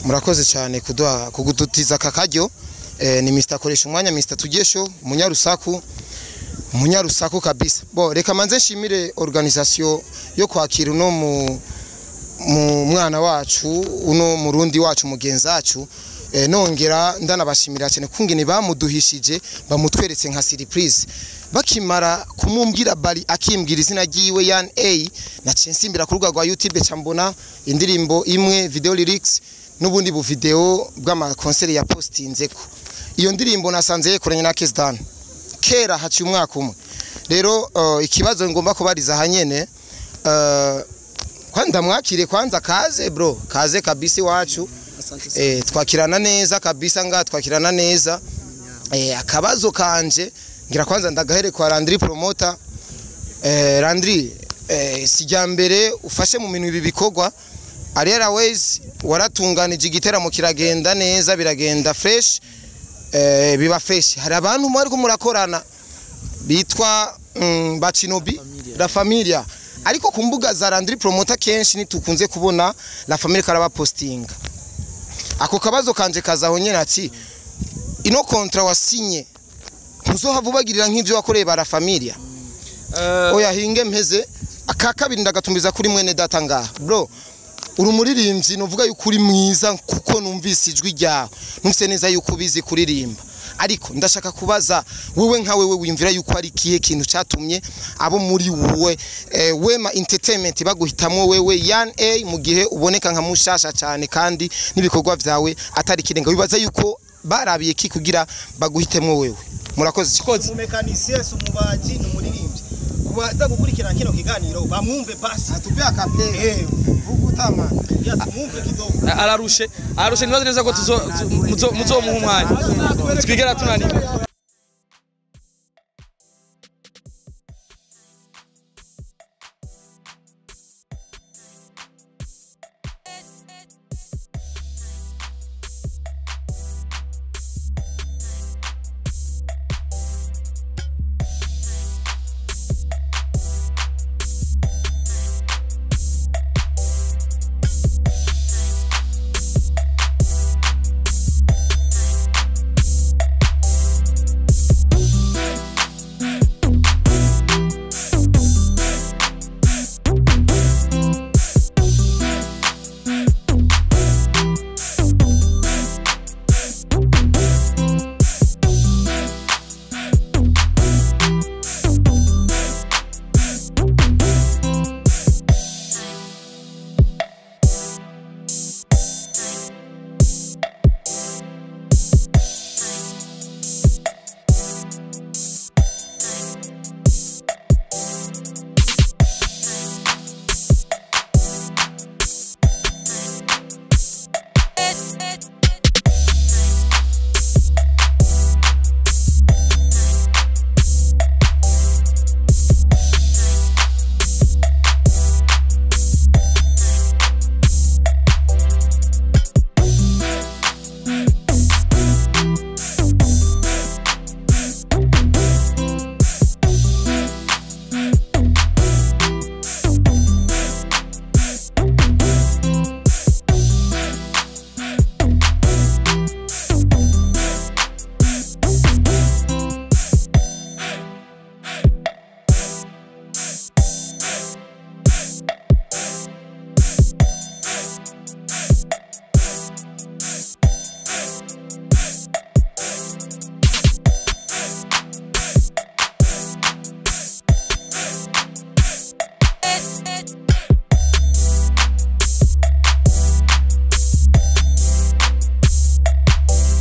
Murakoze cyane kuduha kugudutiza aka karyo. Ni Mr Koresha umwanya, Mr Tugesho, umunyarusaku, umunyarusaku kabisa. Bo reka manze nshimire organisation yo kwakira uno mu mwana wacu, uno murundi wacu, mugenzi wacu. Nongera ndanabashimira cyane kungene bamuduhishije, bamutweretse nka surprise. Bakimara kumumbwira bari akimbwira izina ryiwe Yan A, naciye nsimbira ku rubuga rwa YouTube, ca mbona indirimbo imwe, video lyrics n'ubundi bu video bw'ama concert ya postinzeko. Iyo ndirimbo nasanze yekoranye na Kesdan kera, haciye umwaka umwe. Rero ikibazo ngomba kubariza hanyene, kwanza mwakire, kwanza kaze bro, kaze kabisa iwacu. Twakirana neza kabisa, nga twakirana neza. Akabazo kanje ngira kwanza ndagahere kwa Landry Promoter. Landry, sijya mbere ufashe mu minwe ibi bikorwa. Ariel Airways waratunganije igiteramo kiragenda neza, biragenda fresh, biba fresh. Hari abantu mwari ko murakorana bitwa Bacinobi La Familia, ariko ku mbuga za Landry Promoter kenshi nitukunze kubona La Familia karaba postinga. Ako kabazo kanje kazaho nyene ati ino contrat wasinye ntuzohava ubagirira nk'ivyo wakoreye ba La Familia? Oya, hinge mpeze aka kabiri ndagatumbiza kuri mwene data ngaha. Bro, uri umuririmbyi, nuvuga yuko uri mwiza kuko numvise ijwi ryawe, numvise neza yuko ubizi kuririmba. Ariko ndashaka kubaza wewe, nka wewe, wiyumvira yuko ari ikihe kintu cyatumye abo muri wowe Wema Entertainment baguhitamwo wewe Yan A, mu gihe uboneka nka mushasha cyane kandi n'ibikorwa byawe atari kirenga? Wibaza yuko barabiye ki kugira baguhitemwo wewe? Murakoze. Koze. Umumécanicien si umubaji, ni umuririmbyi. Kubaza gukurikirana kino kiganiro bamwumve basi. Atupe acapella. Vuga utama. Ya, tumwumve kidogo. Ararushe, ararushe. Nibaze neza ko tuzo muzomuha umwanya, twigera tunanirwa.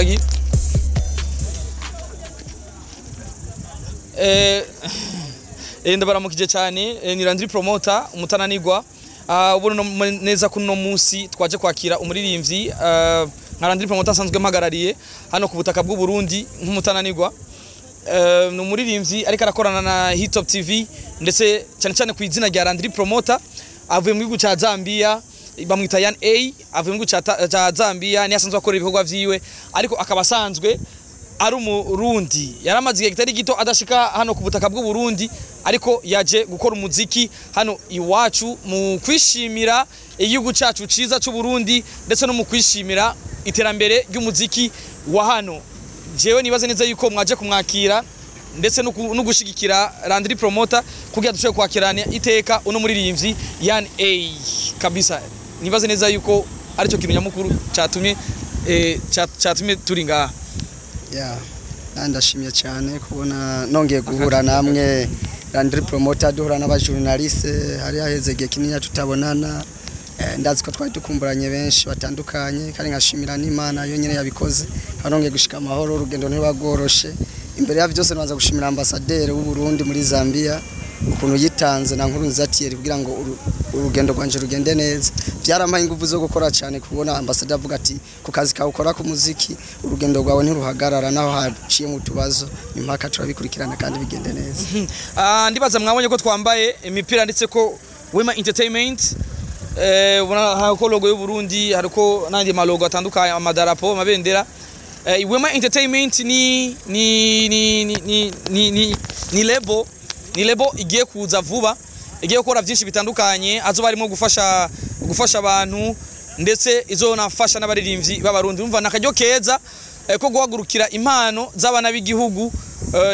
Agi. Ndabaramukije cyane. Ni Landry Promoter umutananigwa. Ubu no neza kuno munsi twaje kwakira umuririmbyi nka Landry Promoter asanzwe mpagarariye hano ku butaka bw'u Burundi nk'umutananigwa. Ni umuririmbyi ariko arakorana na Hitop TV, ndetse cyane cyane ku izina rya Landry Promoter. Avuye mu gihugu cya Zambia, bamwita Yan A. Avuye mu gihugu cya Zambia, ni asanzwe akora ibikorwa vyiwe, ariko akaba asanzwe Ari umurundi yaramaze igihe kitari gito adashika hano ku butaka bw'u Burundi, ariko yaje gukora umuziki hano iwacu mu kwishimira igihugu cacu ciza c'u Burundi, ndetse no mu kwishimira iterambere ry'umuziki wa hano. Jewe nibaze neza yuko mwaje kumwakira ndetse no gushigikira Landry Promoter kugira dushobore kwakirana iteka uno muririmbyi Yan A kabisa. Nibaze neza yuko aricyo kintu nyamukuru catumye catumye turi ngaha. Yeah, ndashimye cyane kubona nongeye guhura namwe Landry Promoter, duhura n'abajournaliste. Hari haheze igihe kinini tutabonana. Ndazi ko twari dukumburanye benshi batandukanye, kandi nkashimira n'Imana yo nyene yabikoze nongeye gushika amahoro. Urugendo ntirwagoroshe. Imbere ya byose nabanza gushimira ambassadeur w'u Burundi muri Zambia ukuntu yitanze na nkuru nzatiyeri kugira ngo urugendo rwanje rugende neza. Byarampaye ingufu zo gukora cyane kubona ambassadeur avuga ati ku kazi kawe ukora ku muziki, urugendo rwawe ntiruhagarara naho haciye mu tubazo, impaka turabikurikirana kandi bigende neza. Ndibaza mwabonye ko twambaye imipira ndetse ko Wema Entertainment, ubona hariko logo y'u Burundi, hariko n'andi malogo atandukanye, amadarapo, amabendera. Wema Entertainment ni label, ni label igiye kuza vuba, igiye gukora byinshi bitandukanye, azoba arimo gufasha abantu ndetse izonafasha n'abaririmbyi b'abarundi. Urumva nakaryo keza ko guhagurukira impano z'abana b'igihugu.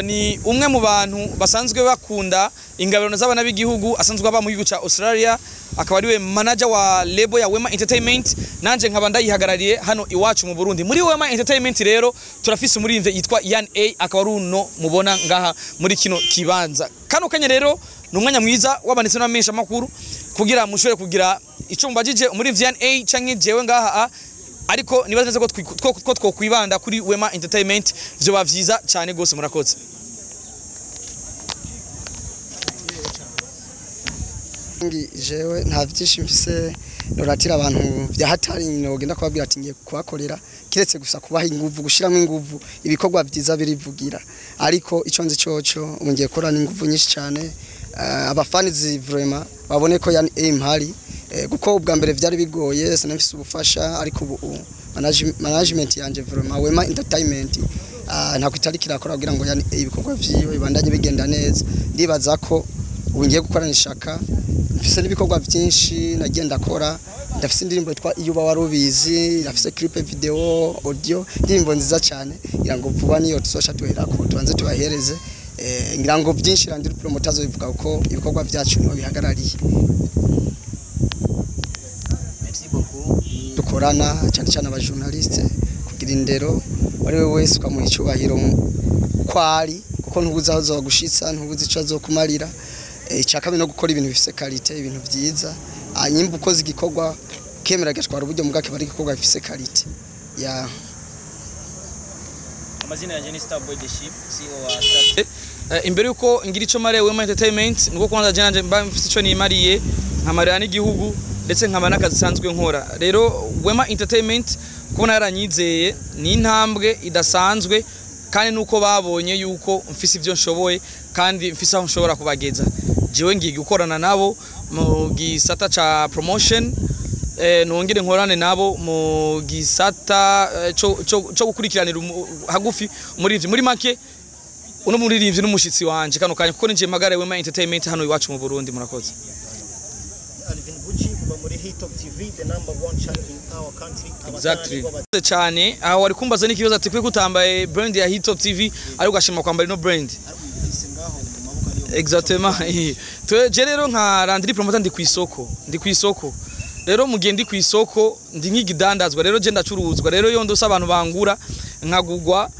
Ni umwe mu bantu basanzwe bakunda ingabirano z'abana b'igihugu, asanzwe aba mu gihugu ca Australia, akaba ariwe manager wa label ya Wema Entertainment, nanje nkaba ndayihagarariye hano iwacu mu Burundi. Muri Wema Entertainment rero turafise umuririmbyi yitwa Yan A, akaba ari uno mubona ngaha muri kino kibanza. Kano kanya rero ni umwanya mwiza wabanditse n'amenyesha makuru kugira mushobore kugira ico mubajije umuririmbyi Yan A canke jewe ngaha, ariko nibaza neza ko twokwibanda kuri Wema Entertainment, vyoba vyiza cyane gose. Murakoze. Jewe nta byinshi mfise noratira abantu vya hatari nogenda kubabwira ati ngiye kubakorera, kiretse gusa kubaha inguvu, gushiramo inguvu, ibikorwa vyiza birivugira. Ariko ico nzi coco ubu ngiye gukorana inguvu nyinshi cyane, abafanizi vraiment babone ko Yan A mpari, kuko ubwa mbere vyari bigoye sinafise ubufasha, ariko ubu management yanje vraiment Wema Entertainment ntabwo itari kirakora kugira ngo Yan A ibikorwa vyiwe bibandanye bigenda neza. Ndibaza ko ubu ngiye gukorana ishaka, mfise n'ibikorwa byinshi nagenda akora. Ndafise indirimbo yitwa Iyo Uba Warubizi, ndafise clip video, audio, indirimbo nziza cyane, ngira ngo vuba niyo tuzosha duherako tubanze tubahereze. Ngira ngo byinshi Landry Promoter azobivuga kuko ibikorwa byacu niho bihagarariye. Merci beaucoup. Dukorana cyane cyane abajournaliste kugira indero, wari we wese ukamuha icyubahiro uko ari, kuko ntubuze aho azogushitsa, ntubuze ico azokumarira. Icya kabiri no gukora ibintu bifise qualité, ibintu vyiza. Nyimba ukoze igikorwa kemera gatwara uburyo mugake bari igikorwa bifise qualité ya. Amazina yanjye ni Starboy The Ship, CEO wa Star. Imbere yuko ngira ico mariye Wema Entertainment, nuko kwanza je nanje mba mfise ico nimariye, nkamarira n'igihugu ndetse nkaba n'akazi sanzwe nkora. Rero Wema Entertainment kubona yaranyizeye ni intambwe idasanzwe, kandi nuko babonye yuko mfise ivyo nshoboye kandi mfise aho nshobora kubageza. Jewe ngiye gukorana nabo mu gisata ca promotion, nongere nkorane nabo mu gisata co gukurikiranira hagufi umuririmbyi. Muri make uno muririmbyi n'umushitsi wanje kano kanya, kuko ninje mpagare Wema Entertainment hano iwacu mu Burundi. Murakoze. Alvin Gucci kuva muri Hitop TV, the number one channel in our country. Exactly. Cyane aho wari kumbaza n'ikibazo ati kwe kutambaye brand ya Hitop TV ariko ugashima kwambara ino brand. Exactement. Je rero nka Landry Promoter ndi kwisoko, ndi kwisoko. Rero mugihe ndi kwisoko ndi nk'igidandazwa, rero je ndacuruzwa, rero yo ndose abantu bangura nkagugwa,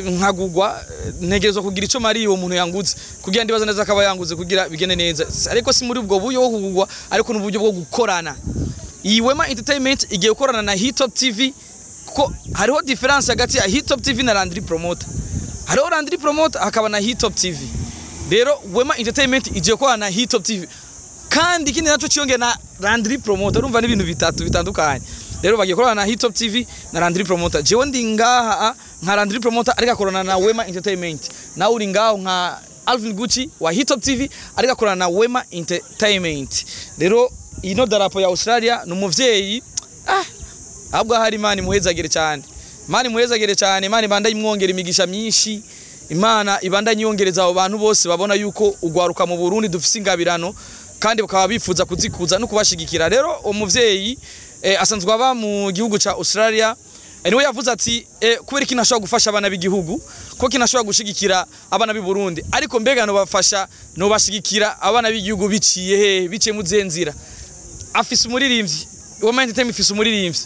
nkagugwa ntegerezwa kugira ico mari uwo muntu yanguze kugira ndibaza neza akaba yanguze kugira bigende neza. Ariko si muri ubwo buryo bwo kugugwa, ariko n'uburyo bwo gukorana. Iyi Wema Entertainment igiye gukorana na Hitop TV, kuko hariho difference hagati ya Hitop TV na Landry Promoter. Hariho Landry Promoter hakaba na Hitop TV. Rero Wema Entertainment igiye gukorana na Hitop TV, kandi ikindi naco ciyongera na Landry Promoter. Urumva n'ibintu bitatu bitandukanye. Rero bagiye gukorana na Hitop TV na Landry Promoter. Jewe ndi ngaha nka Landry Promoter ariko akorana na Wema Entertainment. Nawe uri ngaho nka Alvin Gucci wa Hitop TV ariko akorana na Wema Entertainment. Rero ino darapo ya Australia ni umuvyeyi, ahubwo hari Imana imuhezagire cyane. Imana imuhezagire cyane, Imana ibandanye imwongera imigisha myinshi, Imana ibandanye yongereza abo bantu bose babona yuko ugwaruka mu Burundi dufise ingabirano kandi bakaba bifuza kuzikuza no kubashigikira. Rero umuvyeyi asanzwe aba mu gihugu ca Australia, niwe yavuze ati kubera iki ntashobora gufasha abana b'igihugu, ko kinashobora gushigikira abana b'i Burundi, ariko mbega no bafasha no bashigikira abana b'igihugu biciye he, biciye mu zihe nzira? Afise umuririmbyi, Wema Entertainment ifise umuririmbyi,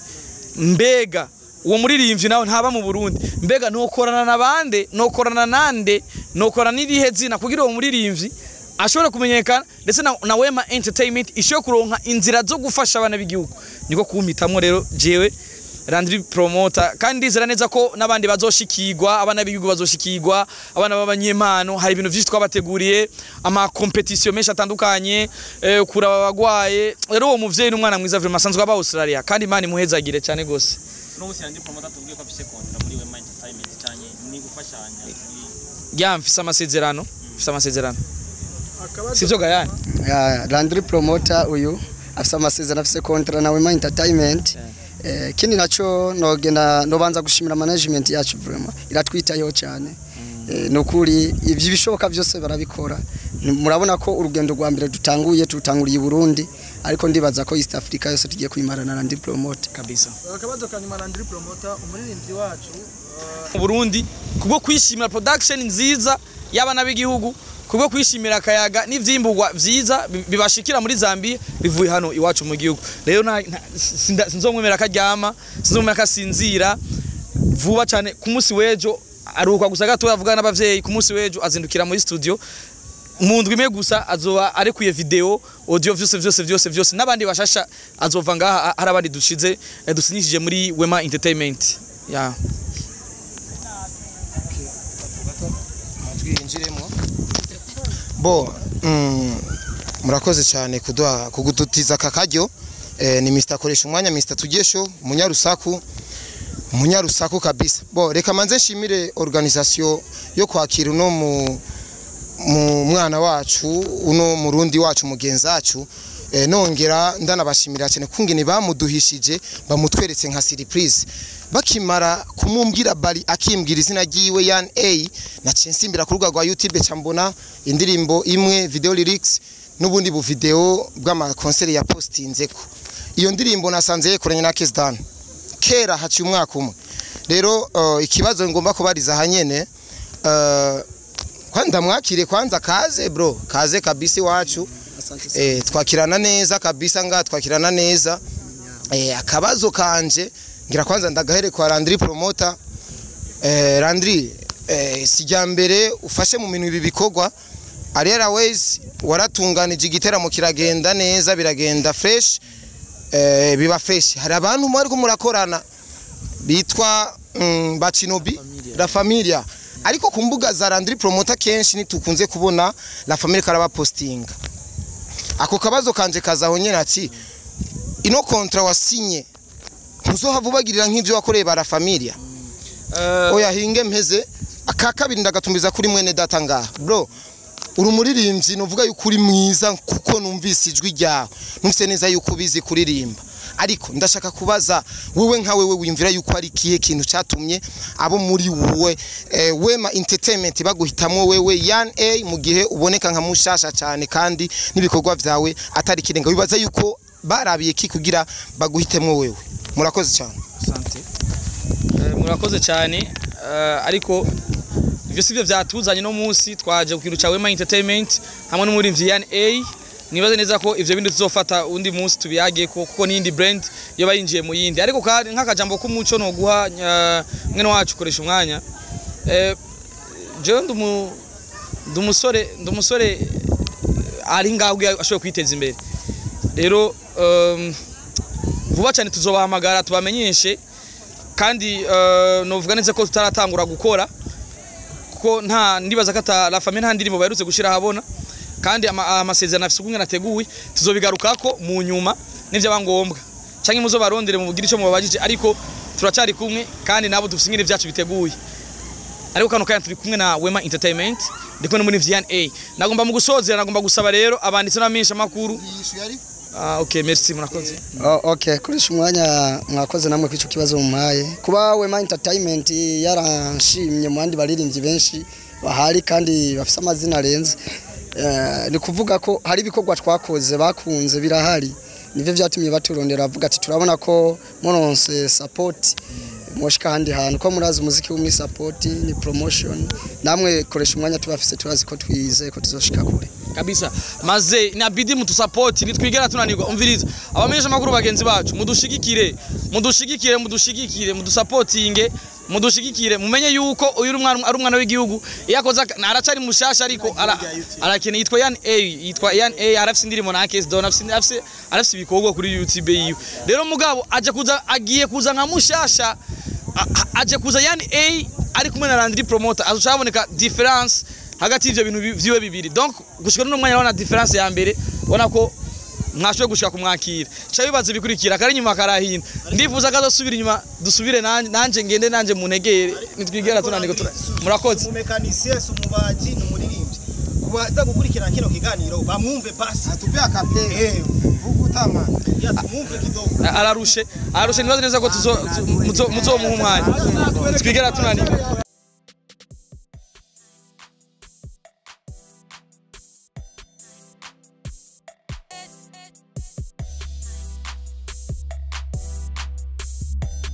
mbega uwo muririmbyi nawe ntaba mu Burundi, mbega nokorana nabande, nokorana nande, nokorana n'irihe zina kugira uwo muririmbyi ashobora kumenyekana, ndetse na Wema Entertainment ishobora kuronka inzira zo gufasha abana b'igihugu. Niko kumpitamwo rero jewe Landry Promoter, kandi ndizera neza ko n'abandi bazoshikirwa, abana b'igihugu bazoshikirwa, abana b'abanyempano. Hari ibintu vyinshi twabateguriye, ama competition menshi atandukanye, kuraba abagwaye. Rero uwo muvyeyi n'umwana mwiza vraiment, asanzwe aba Australia, kandi Imana imuhezagire cyane gose. Uno munsi Landry Promoter tubwiye ko afise contrat muri Wema Entertainment cyane, ni gufashanya muri Ya, mfise amasezerano, mfise amasezerano. Sivyo Gayani? Ya, Landry Promoter uyu afise amasezerano, afise contrat na Wema Entertainment. Kindi naco nogenda nobanza gushimira management yacu, vraiment iratwitayeho cyane. Nukuri ivyo bishoboka byose barabikora. Murabona ko urugendo rwa mbere dutanguye tutanguriye i Burundi, ariko ndibaza ko East Africa yose tugiye kuyimarana na Landry Promoter. Kabisa. Akabazo ka nyuma, Landry Promoter, umuririmbyi wacu Mu Burundi kubwo kwishimira production nziza y'abana b'igihugu, kubwo kwishimira akayaga n'ivyimbugwa vyiza bibashikira muri Zambia bivuye hano iwacu mu gihugu. Rero sinzomwemera karyama, sinzomwemera kasinzira. Vuba cyane ku munsi w'ejo aruhuka gusa gato avugana n'abavyeyi, ku munsi w'ejo azindukira muri studio. Mu ndwi imwe gusa azoba arekuye video, audio, vyose vyose vyose vyose, n'abandi bashasha azova ngaha. Hari abandi dushize dusinyishije muri Wema Entertainment ya. Amajwi yinjiremo. Bo murakoze cyane kuduha kugudutiza aka karyo. Ni Mr Koresha umwanya, Mr Tugesho, umunyarusaku, umunyarusaku kabisa. Bo reka manze nshimire organisation yo kwakira uno mu mwana wacu, uno murundi wacu, mugenzi wacu. Nongera ndanabashimira cyane kungene bamuduhishije, bamutweretse nka surprise. Bakimara kumumbwira bari akimbwira izina ryiwe Yan A, naciye nsimbira ku rubuga rwa YouTube, ca mbona indirimbo imwe, video lyrics n'ubundi bu video bw'ama concert ya postinzeko. Iyo ndirimbo nasanze yekoranye na Kesdan kera, haciye umwaka umwe. Rero ikibazo ngomba kubariza hanyene, kwanza mwakire kwanza, kaze bro, kaze kabisa iwacu. Asante sana. Twakirana neza kabisa nga twakirana neza. Akabazo kanje ngira kwanza ndagahere kwa Landry Promoter. Landry, sijya mbere ufashe mu minwe ibi bikorwa. Ariel Airways waratunganije igiteramo kiragenda neza, biragenda fresh, biba fresh. Hari abantu mwari ko murakorana bitwa Bacinobi La Familia, ariko ku mbuga za Landry Promoter kenshi nitukunze kubona La Familia karaba postinga. Ako kabazo kanje kazaho nyene ati ino contrat wasinye ntuzohava ubagirira nk'ivyo wakoreye ba La Familia? Oya, hinge mpeze aka kabiri ndagatumbiza kuri mwene data ngaha. Bro, uri umuririmbyi, nuvuga yuko uri mwiza kuko numvise ijwi ryawe, numvise neza yuko ubizi kuririmba, ariko ndashaka kubaza wewe nka wewe wiyumvira yuko ari ikihe kintu cyatumye abo muri wowe Wema Entertainment baguhitamwo wewe Yan A, mu gihe uboneka nka mushasha cyane kandi n'ibikorwa byawe atari kirenga? Wibaza yuko barabiye ki kugira baguhitemwo wewe? Murakoze cyane. Asante. Murakoze cyane, ariko ivyo sivyo vyatuzanye no munsi. Twaje ku kintu ca Wema Entertainment hamwe n'umuririmbyi Yan A. Nibaze neza ko ivyo bindi tuzofata undi munsi tubiyage ko, kuko n'iyindi brand yo bayinjiye mu yindi. Ariko kandi nk'akajambo k'umuco no guha mwene wacu koresha umwanya, jewe ndumusore ari ngaho ashoboye kwiteza imbere. Rero vuba cyane tuzobahamagara tubamenyeshe, kandi novuga neza ko tutaratangura gukora, kuko nta ndibaza ko ata La Famille nta ndirimbo baherutse gushira ahabona, kandi amasezerano afise ukungene ateguwe. Tuzobigarukako mu nyuma n'ivyaba ngombwa, canke muzo barondere mu bugire ico mubabajije, ariko turacari kumwe kandi nabo dufise ingene vyacu biteguye. Ariko kano kanya turi kumwe na Wema Entertainment, ndi kumwe muri Vian A. Nagomba mu gusozera, nagomba gusaba rero abanditsi n'abamenyesha makuru. Ah, okay, merci, murakoze. Oh, okay, koresha umwanya, mwakoze namwe kwico kibazo mumpaye. Kuba Wema Entertainment yaranshimye mu bandi baririmbyi benshi bahari kandi bafise amazina arenze, ni kuvuga ko hari ibikorwa twakoze bakunze birahari, nivyo vyatumye baturondera bavuga ati turabona ko muronse support mwoshika ahandi hantu, ko murazi umuziki wo muri support ni promotion. Namwe koresha umwanya tubafise, turazi ko twizeye ko tuzoshika kure. Kabisa, maze inabidi mutusapoti, nitwigera tunanirwa. Umviriza, abamenyesha makuru bagenzi bacu, mudushigikire, mudushigikire, mudushigikire, mudusapotinge, mudushigikire, mumenye yuko uyu ari umwana, ari umwana w'igihugu. Iyo akoze aracari mushasha, ariko arakeneye. Yitwa Yan A, yitwa Yan A, arafise indirimbo na Case Don, arafise ibikorwa kuri YouTube yiwe. Rero mugabo aje kuza, agiye kuza nka mushasha, aje kuza Yan A ari kumwe na Landry Promoter, azoca haboneka difference hagati y'ivyo bintu vyiwe bibiri. Donc gushika n'uno mwanya urabona difference ya mbere, ubona ko mwashoboye gushika kumwakira, ca bibaza ibikurikira kari inyuma karahinda. Ndifuza ko azosubira inyuma, dusubire nanje ngende nanje munegere, nitwigera tunanirwa. Murakoze. Umumécanicien, si umubaji, ni umuririmbyi. Kubaza gukurikirana kino kiganiro bamwumve basi. Atupe akapera. Vuguta man. Ya, tumwumve kidogo. Ararushe, ararushe, nibaze neza ko tuzo muzomuha umwanya, twigera tunanirwa.